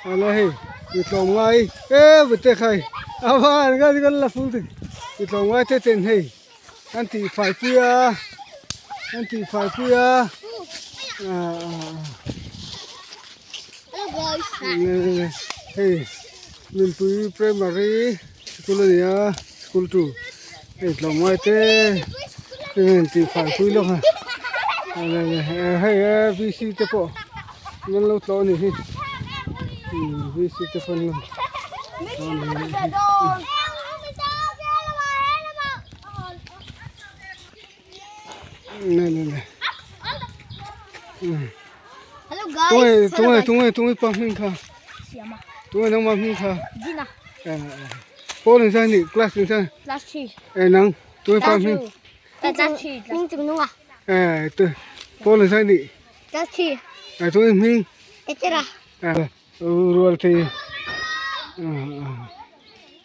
Ala hei mi tlawmngai e vute khai a van kan kan la ful thei mi tlawmngai te ten hei an tih fai pui a an tih fai pui a ah hei Nunpui primary sikul a ni a sikul tu hei tlawmngai te ten an tih fai pui lawk a hei V C te pawh. Nan lo tlawh a ni hi VC te pawn lo tlawh a ni hi. Ne ne ne. Hello guys. Tunge tunge tunge tunge pa hming kha. Tunge nang ma hming kha. Gina. Paul in sai ni class in sai. Class 3. Eh nang tunge pa hming. Class 3. Hming chung nunga. Eh tu Paul in sai ni. Taxi. A chu in hming. Etera. Rual te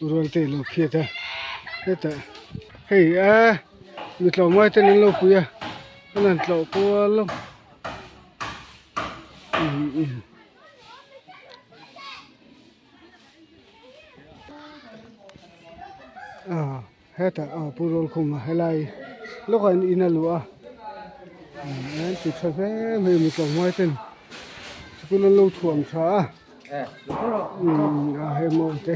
rual te lo phiat a heta hei a mi tlawmngai ten an lo pui a an han tlawh kual lo a. Hetah aw Pu Rawlkhuma helai lawkah in in a luah a an ti tha hle mai mi tlawmngai ten sikul an lo thuam tha a a hei maw te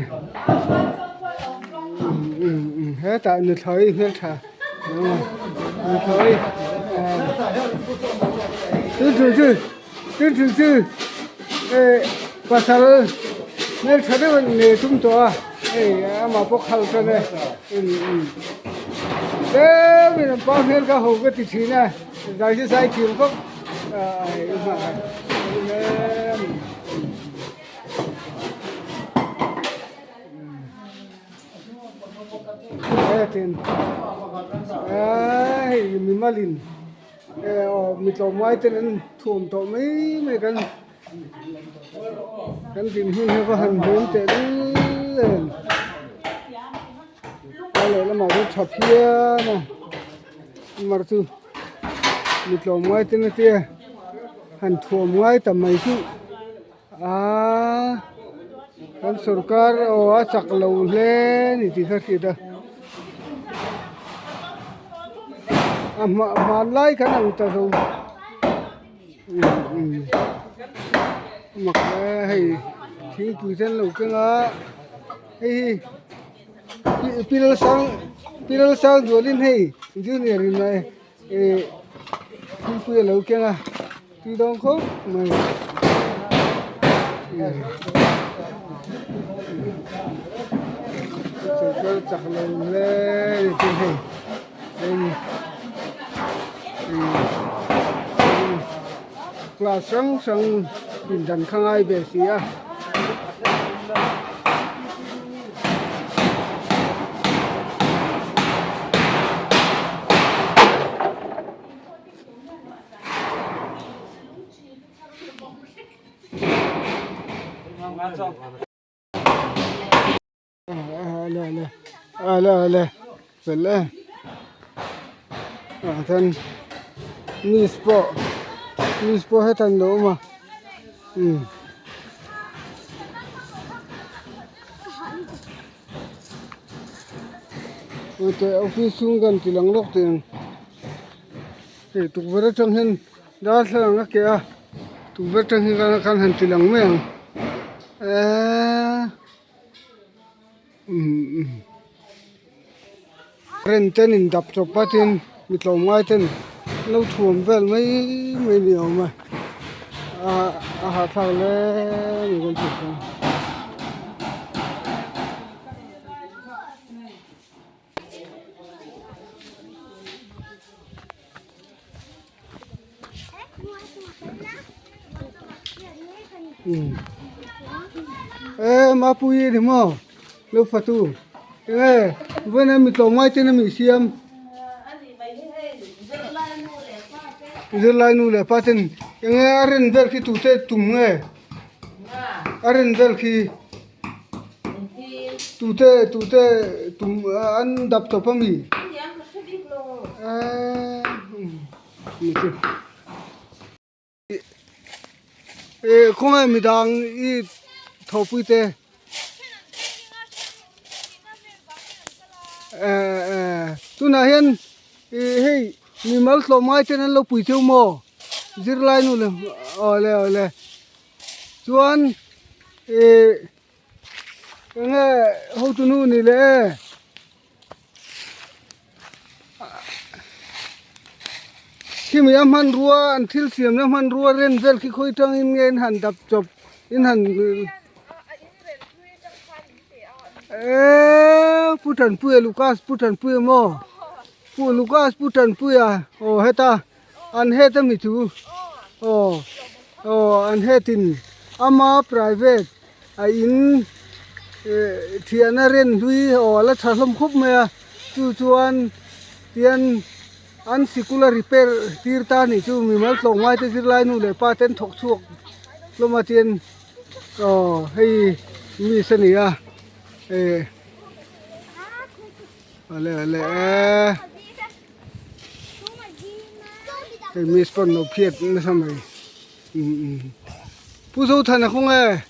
hetah nuthlawi hmeltha nuthlawi tin chu chu tin chu chu pasal hmeltha deuh an nei tum tawh a. Hei amah pawh khal tan e tlem in an pa hmel kha ho ka ti thin a zai chu zai thiam khawp hetin hei mimalin mi tlawmngai ten an thuam tawh mai mai kan. Kan dinhmun hi va han hmuam teh lul em a lehlamah chuan tha phian a mar chu mi tlawm ngai te na tia han thuam ngai ta mai chu aaa kan sorkar aw a chak lo hle a ni tih kha hriat a a hmanlai kan ang ta zo. Mak e hei thingpui te an lo keng a hei hi pilal sang pilal sang zualin hei junior in eh thingpui a lo keng a tui dawn khawp mai chak lo hle a ni chu hei. Class hrang hrang pindan kha ngai ve si a. Ale ale fel e ah chuan miss pawh miss pawh hetah an lo awm a umm. Office chhung kan ti lang lawk teh ang hei tukverh atang hian darthlalang a keh a tukverh atang hian kan han ti lang mai ang eeee. Rent ten in dap chawp a tin mi tlawmngai ten lo thuam vel mai mai ni awm a a hahthlak hle a ni kan tih chuan. E mapui a ni maw lo fatu enge vawiin a mi tlawmngai ten a mi siam zirlai nu leh pa ten enge a ren vel khi tute tum nge a ren vel khi tute tute tum an dap chawp a mi e khawnge midang i. thawhpui te eh eh tunah hian ih hei mimal tlawm ngai ten an lo pui cheu maw zirlai nu leh awle awle chuan ih eng nge hotu nu ni leh e. Khimi a hmanrua an thil siamna hmanrua ren vel khi khawi tangin nge in han dap chawp in han eeee Pu Tanpuia Lucas Pu Tanpuia maw Pu Lucas Pu Tanpuia aw heta an het ami chu aw aw an hetin ama private a in eh thiahna ren hlui aw a la tha hlawm khawp mai a chu chuan tian an sikul a repair tir ta anih chu mimal tlawh ngai te zirlai nu leh pa te an thawk chhuak hlawm a tian aw hei miss a ni a eh awle awle eh. Hei miss pawn lo phiat nasa mai Pu Zothana kawng e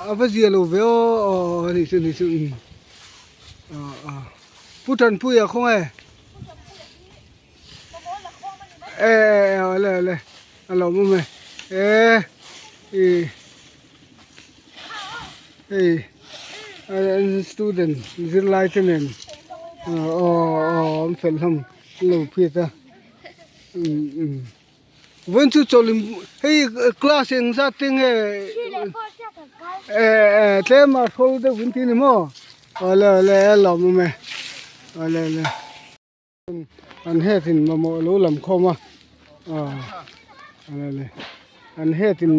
a va zia lo ve aw aw ni chu ni chu Pu Tanpuia kawng e e awle awle a lo awm e e Hei student zirlai te nen aw aw an fel hlawm an lo phiat a vawiin chu chawlh hei class eng zat te nge eh eh tlem a hrawl deuh in ti a ni maw awle awle a lawmawm e awle awle. An het in mamawh lo lam khawm a aw ale an het in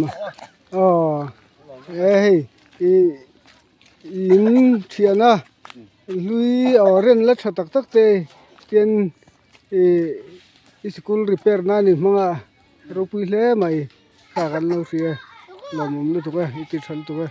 aw e hei ih in thiana hlui aw ren la tha tak tak te tian ih i sikul repair nan in hmang a ropui hle mai kha kan lo hria lawmawm lutuk e i ti tha lutuk e.